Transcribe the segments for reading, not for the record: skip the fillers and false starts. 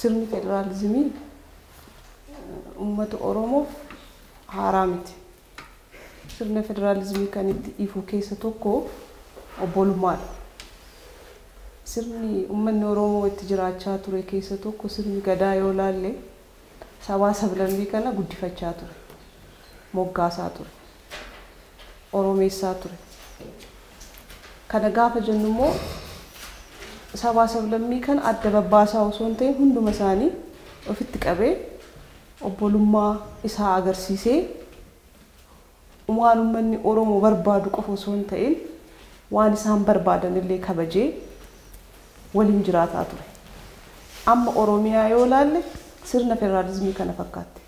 Sirni federaalizimii uummata Oromoof haaraa miti. Sirna federaalizimii kan itti ifu keessa tokko obbolummaadha. Sirni uummanni Oromoo itti jiraachaa ture keessa tokko sirni gadaa yoo laalle sabaa sablammii kana guddifachaa ture. Moggaasaa ture. Oromeessaa ture. Kana gaafa jennu immoo sabaa sablammii kana adda babbaasaa osoo hin ta'in hunduma isaanii ofitti qabee obbolummaa isaa agarsiisee waan uummanni Oromoo barbaadu qofa osoo hin ta'in waan isaan barbaadan illee kabajee waliin jiraataa ture. Amma Oromiyaa yoo laalle sirna federaalizimii kana fakkaatti.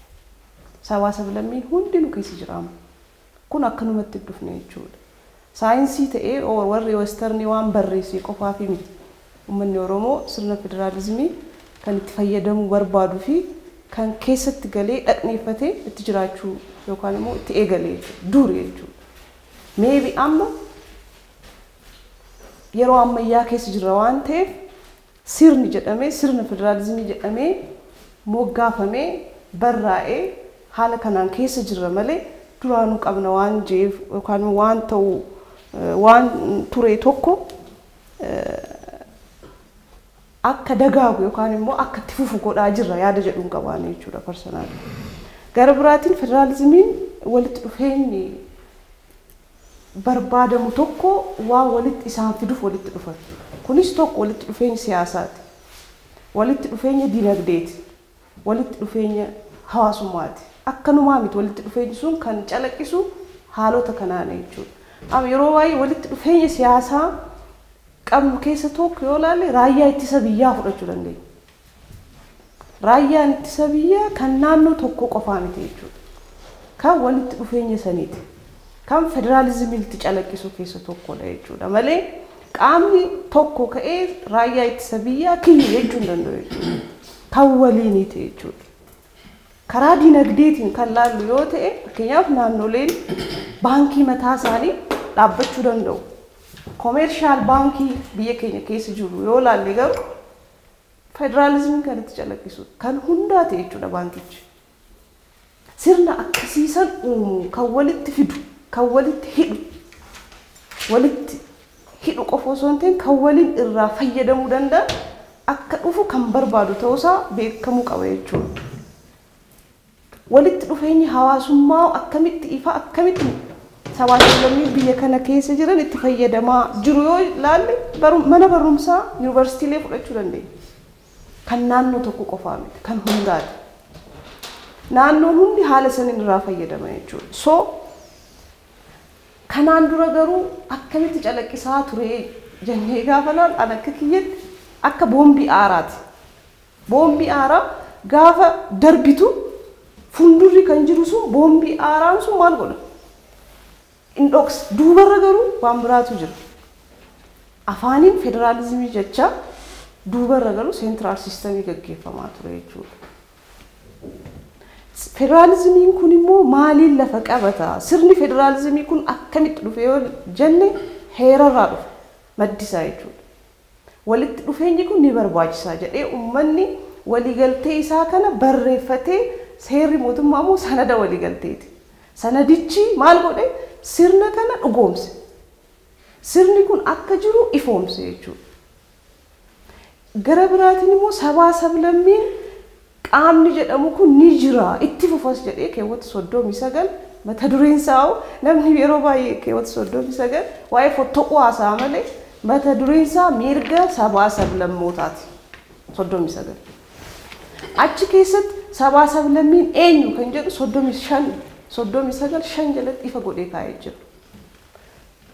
Sabaa sablammiin hundinuu keessa jiraama. Kun akkanumatti dhufne jechuudha. Saayinsii ta'ee warri westernii waan barreessee qofaaf miti. Uummanni Oromoo sirna federaalizimii kan itti fayyadamuu barbaaduu fi kan keessatti galee dhaqneeffatee itti jiraachuu yookaan immoo itti eegalee duri jechuudha. Maybe amma yeroo ammayyaa keessa jirra waan ta'eef sirni jedhamee sirna federaalizimii jedhamee moggaafamee barraa'ee haala kanaan keessa jirra malee duraanuu qabna waan jeef yookaan waan ta'u waan ture tokko akka dagaagu yookaan immoo akka itti fufu godhaa jirra yaada jedhuun qabaane jechuudha personally. Gara biraatiin federaalizimiin walitti dhufeenyi barbaadamu tokko waan walitti isaan fiduuf walitti dhufan. Kunis tokko walitti dhufeenya siyaasaati. Walitti dhufeenya dinagdeeti. Walitti dhufeenya hawaasummaati. Akkanumaa miti walitti dhufeenyi sun kan calaqqisu haalota kanaan jechuudha. Amma yeroo baay'ee walitti dhufeenya siyaasaa qabnu keessa tokko yoo ilaalle raayyaa ittisa biyyaa fudhachuu dandeenya. Raayyaan ittisa biyyaa kan naannoo tokko qofaa miti jechuudha. Kan walitti dhufeenya saniiti. Kan federaalizimiitti calaqqisu keessa tokkodha jechuudha. Malee qaamni tokko ka'ee raayyaa ittisa biyyaa kiyya jechuu hin danda'u jechuudha. Kan waliiniiti jechuudha. Karaa dinagdeetiin kan laallu yoo ta'e fakkeenyaaf naannoleen baankii mataa isaanii dhaabbachuu danda'u. Commercial baankii biyya keenya keessa jiru yoo laalle garuu federaalizimiin kan itti calaqqisu kan hundaa ta'e jechuudha baankichi. Sirna akkasiisan uumu kan walitti fidu kan walitti hidhu walitti hidhu qofa osoo hin ta'in kan waliin irraa fayyadamuu danda'a akka dhufu kan barbaadu ta'uusaa beekamuu qaba jechuudha. Walitti dhufeenyi hawaasummaa akkamitti ifa akkamitti sabaa sablammii biyya kana keessa jiran itti fayyadamaa jiru yoo ilaalle mana barumsaa yuunivarsiitiilee fudhachuu dandeenya. Kan naannoo tokko qofaa miti kan hundaati. Naannoon hundi haala saniin irraa fayyadama jechuudha. So kanaan dura garuu akkamitti calaqqisaa ture jennee gaafa laallu an akka kiyyatti akka boombii aaraati. Boombii aaraa gaafa darbitu fuuldurri kan jiru sun boombii aaraan sun maal godha? In dhoksa. Duubarra garuu waan biraatu jira. Afaaniin federaalizimii jecha duubarra garuu central systemii gaggeeffamaa ture jechuudha. Federaalizimiin kun immoo maaliin lafa qabata? Sirni federaalizimii kun akkamitti dhufe yoo jenne heerarraa dhufe maddisaa jechuudha. Walitti dhufeenyi kun ni barbaachisaa jedhee uummanni waliigaltee isaa kana barreeffatee seerri mootummaa immoo sanada waliigalteeti. Sanadichi maal godhe? Sirna kana dhugoomse. Sirni kun akka jiru ifoomse jechuudha. Gara biraatiin immoo sabaa sablammiin qaamni jedhamu kun ni jira itti fufas jedhee keewwata 39 mata dureen isaa namni yeroo baay'ee keewwata 39 waa'ee fottoquu haasa'a malee mata dureen isaa mirga sabaa sablammootaati. 39. Achi keessatti sabaa sablammiin eenyu kan jedhu 35 39 5 jalatti ifa godhee kaa'ee jira.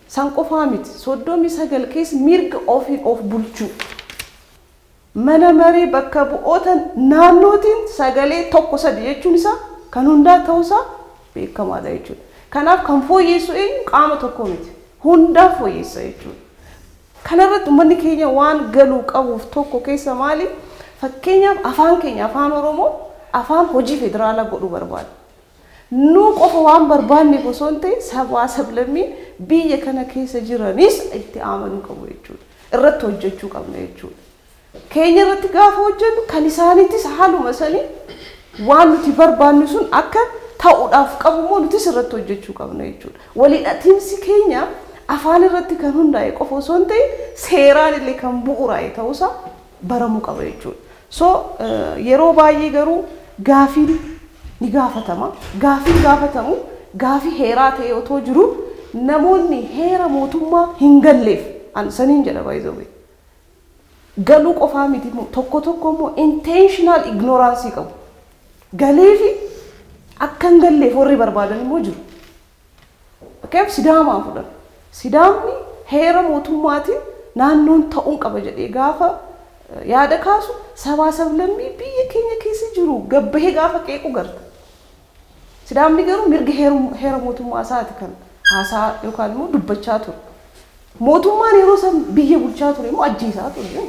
San qofaa miti 39 keessa mirga ofiin of bulchuu mana maree bakka bu'oota naannootiin sagalee 1-3 jechuun isaa kan hundaa ta'uusaa beekamaadha jechuudha. Kanaaf kan fooyyessu eenyu qaama tokko miti. Hundaa fooyyessa jechuudha. Kanarratti uummanni keenya waan galuu qabuuf tokko keessa maali? Fakkeenyaaf afaan keenya afaan Oromoo afaan hojii federaalaa godhuu barbaada. Nu qofa waan barbaanneef osoo hin ta'in sabaa sablammiin biyya kana keessa jiranis itti amanuu qabu jechuudha. Irratti hojjechuu qabna jechuudha. Keenya irratti gaafa hojjennu kan isaaniittis haaluma sanii waan nuti barbaannu sun akka ta'uudhaaf qabu immoo nutis irratti hojjechuu qabna jechuudha. Walhidhatiinsi keenya afaan irratti kan hundaa'e qofa osoo hin ta'in seeraan illee kan bu'uuraa'e ta'uusaa baramuu qaba jechuudha. So yeroo baay'ee garuu gaafiin ni gaafatama. Gaafiin gaafatamu gaafii heeraa ta'e otoo jiru namoonni heera mootummaa hin galleef an saniin jedha baay'ee. Galuu qofaa miti tokko tokko immoo intentional ignorance qabu. Galeefi akka hin galleef warri barbaadan immoo jiru. Fakkeenyaaf Sidaamaa fudhan. Sidaamni heera mootummaatiin naannoon ta'uun qaba jedhee gaafa yaada kaasu sabaa sablammii biyya keenya keessa jiru gabbahee gaafa qeequ garta. Sidaamni garuu mirga heera mootummaa isaati kan haasaa yookaan immoo dubbachaa ture. Mootummaan yeroo san biyya bulchaa ture immoo ajjeesaa ture.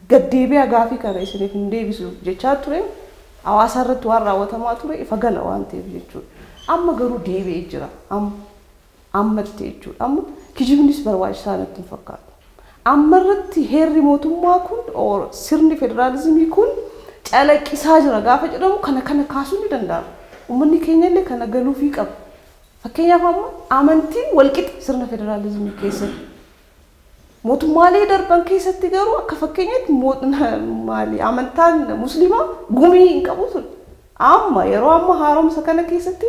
Gaddeebi'a gaafii kana isiniif hin deebisu jechaa ture. Hawaasa irratti waan raawwatamaa ture ifa gala waan ta'eef jechuudha. Amma garuu deebi'ee jira. Ammatti jechuudha. Amma kijibnis barbaachisaa natti hin fakkaatu. Amma irratti heerri mootummaa kun sirni federaalizimii kun calaqqisaa jira gaafa jedhamu kana kana kaasuun ni danda'ama. Uummanni keenya illee kana galuufii qaba. Fakkeenyaaf amma amantiin walqixa sirna federaalizimii keessatti. Mootummaalee darban keessatti garuu akka fakkeenyaatti maali amantaan musliimaa gumii hin qabu ture. Amma yeroo amma haaromsa kana keessatti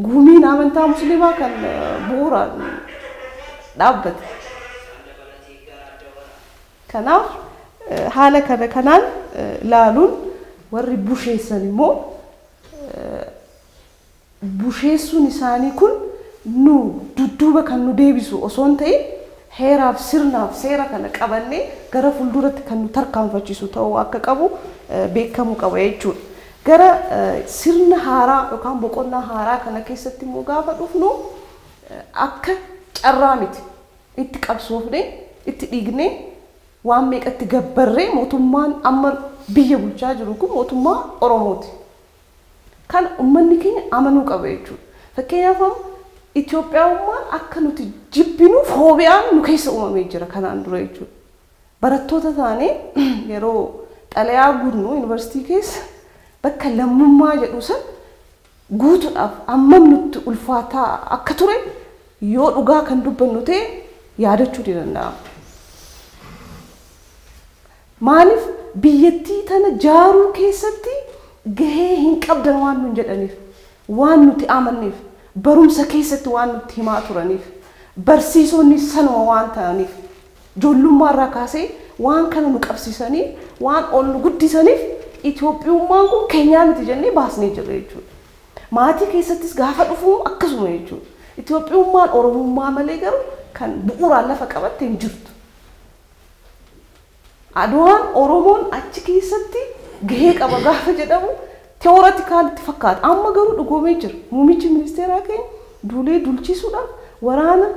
gumiin amantaa musliimaa kan bu'uuraan dhaabbate. Kanaaf haala kana kanaan laaluun warri busheessan immoo busheessuun isaanii kun nu dudduuba kan nu deebisu osoo hin ta'in heeraaf sirnaaf seera kana qabannee gara fuulduratti kan nu tarkaanfachiisu ta'uu akka qabu beekamuu qaba jechuudha. Gara sirna haaraa yookaan boqonnaa haaraa kana keessatti immoo gaafa dhufnu akka carraa miti itti qabsoofnee itti dhiignee waan meeqatti gabbarree mootummaan amma biyya bulchaa jiru kun mootummaa Oromooti. Kan uummanni keenya amanuu qaba jechuudha. Fakkeenyaaf Itoophiyummaan akka nuti jibbinu foobiyaan nu keessa uumamee jira kanaan dura jechuudha. Barattoota taanee yeroo xalayaa guunnu yuunivarsiitii keessa bakka lammummaa jedhu san guutuudhaaf hammam nutti ulfaataa akka ture yoo dhugaa kan dubbannu ta'e yaadachuu ni danda'ama. Maaliif biyyattii tana jaaruu keessatti gahee hin qabdan waan nun jedhaniif, waan nuti amanneef, barumsa keessatti waan nutti himaa turaniif, barsiisonni sanuma waan ta'aniif, ijoollummaa irraa kaasee waan kana nu qabsiisanii waan ol nu guddisaniif Itoophiyummaan kun keenyaa miti jennee baasnee jirra jechuudha. Maatii keessattis gaafa dhufu akkasuma jechuudha. Itoophiyummaan Oromummaa malee garuu kan bu'uuraan lafa qabatte hin jirtu. Adwaan Oromoon achi keessatti gahee qaba gaafa jedhamu teoreetikaalitti fakkaata. Amma garuu dhugoomee jira. Muummichi ministeeraa keenya duulee dulchisuudhaaf waraana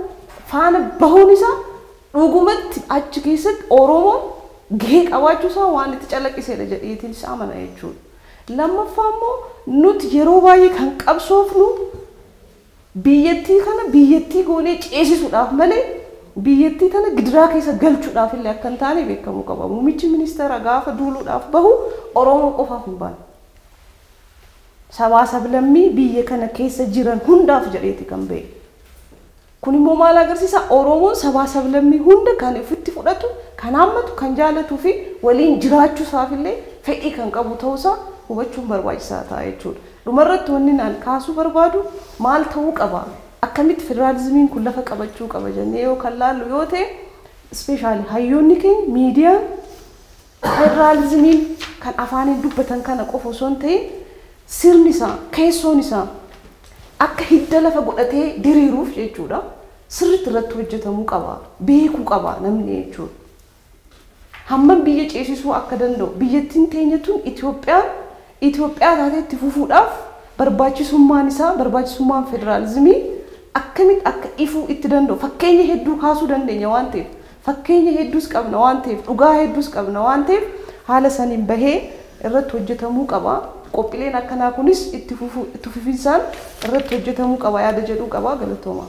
faana bahuun isaa dhugumatti achi keessatti Oromoon gahee qabaachuu isaa waan itti calaqqisedha jedheetiin isa amana jechuudha. Lammaffaa immoo nuti yeroo baay'ee kan qabsoofnu biyyattii kana biyyattii goonee ceesisuudhaaf malee biyyattii tana gidiraa keessa galchuudhaaf illee akka hin taane beekamuu qaba. Muummichi ministeera gaafa duuluudhaaf bahu Oromoo qofaaf hin baane. Sabaa sablammii biyya kana keessa jiran hundaaf jedheeti kan ba'e. Kun immoo maal agarsiisa? Oromoon sabaa sablammii hunda kan ofitti fudhatu, kan hammatu, kan jaalatuu fi waliin jiraachuu isaaf illee fedhii kan qabu ta'uusaa hubachuun barbaachisaa ta'a jechuudha. Dhumarratti wanni naan kaasuu barbaadu maal ta'uu qaba? Akkamitti federaalizimiin kun lafa qabachuu qaba jennee yoo kan laallu yoo ta'e, ispeeshaali hayyoonni keenya miidiyaan federaalizimiin kan afaaniin dubbatan kana qofa osoo hin ta'in sirni isaa keessoon isaa akka hidda lafa godhatee diriiruuf jechuudha. Sirriitti irratti hojjetamuu qaba, beekuu qaba namni jechuudha. Hammam biyya ceesisuu akka danda'u biyyattiin teenya tun Itoophiyaa taatee itti fufuudhaaf barbaachisummaan isaa barbaachisummaan federaalizimii akkamitti akka ifuu itti danda'u fakkeenya hedduu kaasuu dandeenya waan ta'eef fakkeenya hedduus qabna waan ta'eef dhugaa hedduus qabna waan ta'eef haala saniin bahee irratti hojjetamuu qaba. Qophiileen akkanaa kunis itti fufinsaan irratti hojjetamuu qaba yaada jedhuu qaba. Galatooma.